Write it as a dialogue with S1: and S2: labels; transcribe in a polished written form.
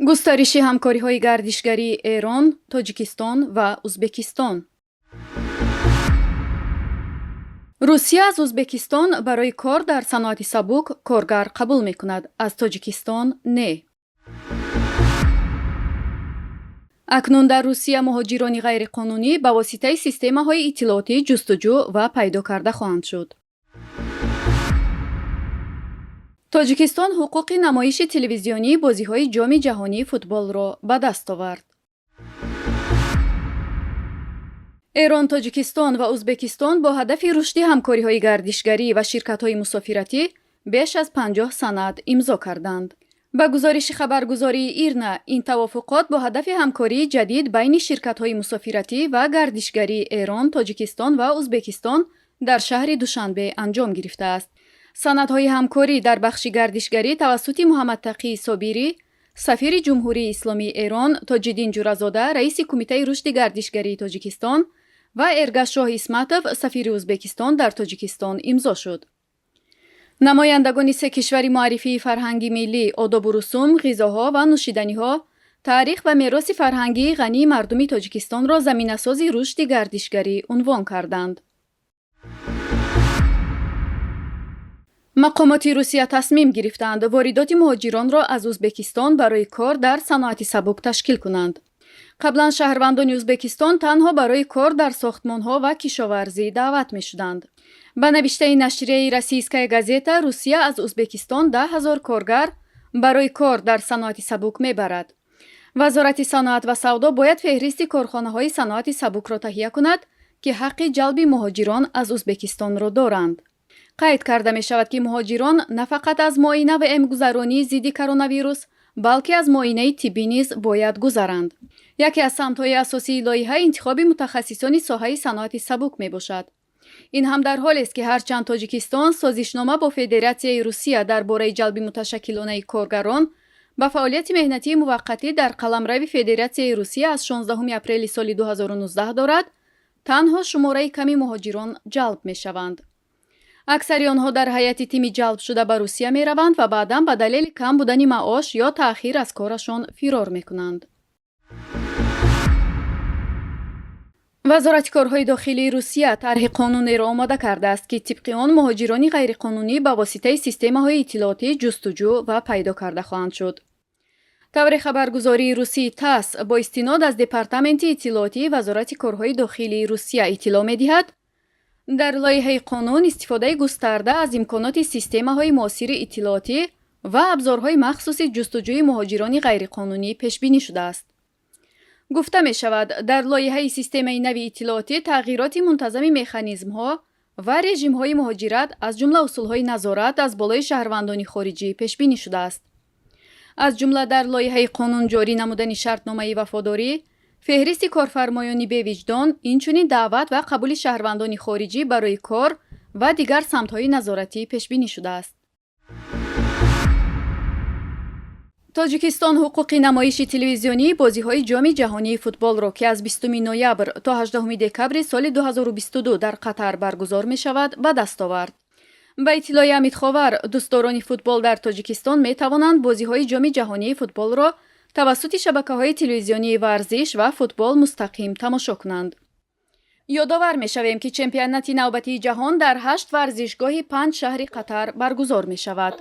S1: Густариши ҳамкориҳои гардишгарии Эрон, Тоҷикистон ва Узбекистон. Русия аз Узбекистон барои кор дар саноати сабук коргар қабул мекунад, аз Тоҷикистон не. Акнун дар Русия муҳоҷирони ғайриқонунӣ ба воситаи системаҳои иттилоотӣ ҷустуҷӯ ва пайдо карда хоҳанд шуд. Тоҷикистон ҳуқуқи намоиши телевизионии бозиҳои Ҷоми ҷаҳонии футболро ба даст овард. Эрон, Тоҷикистон ва Узбекистон бо ҳадафи рушди ҳамкориҳои гардишгарӣ ва ширкатҳои мусофиратӣ беш аз 50 санад имзо карданд. Ба гузориши хабаргузории Ирна, ин тавофуқот бо ҳадафи ҳамкории ҷадид байни ширкатҳои мусофиратӣ ва гардишгарии Эрон, Тоҷикистон ва Узбекистон дар шаҳри Душанбе анҷом гирифтааст. Санадҳои ҳамкорӣ дар бахши гардишгарӣ тавассути Муҳаммадтақии Собирӣ, сафири Ҷумҳурии Исломии Эрон, Тоҷиддин Ҷуразода, раиси Кумитаи рушди гардишгарии Тоҷикистон ва Эргашшоҳ Исматов, сафири Узбекистон дар Тоҷикистон имзо шуд. Намояндагони се кишвари муаррифии фарҳанги миллӣ, одобу русум, ғизоҳо ва нӯшиданиҳо, таърих ва мероси фарҳангии ғании мардуми Тоҷикистонро заминасози рушди гардишгарӣ унвон карданд. Мақомоти Русия тасмим гирифтаанд воридоти муҳоҷиронро аз Узбекистон барои кор дар саноати сабук ташкил кунанд. Қаблан шаҳрвандони Узбекистон танҳо барои кор дар сохтмонҳо ва кишоварзӣ даъват мешуданд. Ба навиштаи нашрияи «Российская газета», Русия аз Узбекистон 10 000 коргар барои кор дар саноати сабук мебарад. Вазорати саноат ва савдо бояд феҳристи корхонаҳои саноати сабукро таҳия кунад, ки ҳаққи ҷалби муҳоҷирон аз Узбекистонро доранд. Қайд карда мешавад, ки муҳоҷирон на фақат аз муоина ва эмгузаронии зидди коронавирус, балки аз муоинаи тиббӣ низ бояд гузаранд. Яке аз самтҳои асосии лоиҳа интихоби мутахассисони соҳаи саноати сабук мебошад. Ин ҳам дар ҳолест, ки ҳарчанд Тоҷикистон созишнома бо Федератсияи Русия дар бораи ҷалби муташаккилонаи коргарон ба фаъолияти меҳнатии муваққатӣ дар қаламрави Федератсияи Русия аз 16 апрели соли 2019 дорад, танҳо шумораи ками муҳоҷирон ҷалб мешаванд. Аксари онҳо дар ҳайати тими ҷалбшуда ба Русия мераванд ва баъдан ба далели кам будани маош ё таъхир аз корашон фирор мекунанд. Вазорати корҳои дохилии Русия тарҳи қонунеро омода кардааст, ки тибқи он муҳоҷирони ғайриқонунӣ ба воситаи системаҳои иттилоотӣ ҷустуҷӯ ва пайдо карда хоҳанд шуд. Тавре хабаргузории русии ТАСС бо истинод аз Департаменти иттилоотии Вазорати корҳои дохилии Русия иттилоъ медиҳад, дар лоиҳаи қонун истифодаи густарда аз имконоти системаҳои муосири иттилоотӣ ва абзорҳои махсуси ҷустуҷӯи муҳоҷирони ғайриқонунӣ пешбинӣ шудааст. Гуфта мешавад, дар лоиҳаи системаи нави иттилоотӣ тағйироти мунтазами механизмҳо ва режимҳои муҳоҷират, аз ҷумла усулҳои назорат аз болои шаҳрвандони хориҷӣ пешбинӣ шудааст. Аз ҷумла дар лоиҳаи қонун ҷорӣ намудани шартномаи вафодорӣ, феҳристи корфармоёни бевиҷдон, инчунин даъват ва қабули шаҳрвандони хориҷӣ барои кор ва дигар самтҳои назоратӣ пешбинӣ шудааст. Тоҷикистон ҳуқуқи намоиши телевизионии бозиҳои Ҷоми ҷаҳонии футболро, ки аз 20 ноябр то 18 декабри соли 2022 дар Қатар баргузор мешавад, ба даст овард. Ба иттилои Амидховар, дӯстдорони футбол дар Тоҷикистон метавонанд бозиҳои Ҷоми ҷаҳонии футболро тавассути шабакаҳои телевизионии варзиш ва футбол мустақим тамошо кунанд. Ёдовар мешавем, ки чемпионати навбатии ҷаҳон дар ҳашт варзишгоҳи панҷ шаҳри Қатар баргузор мешавад.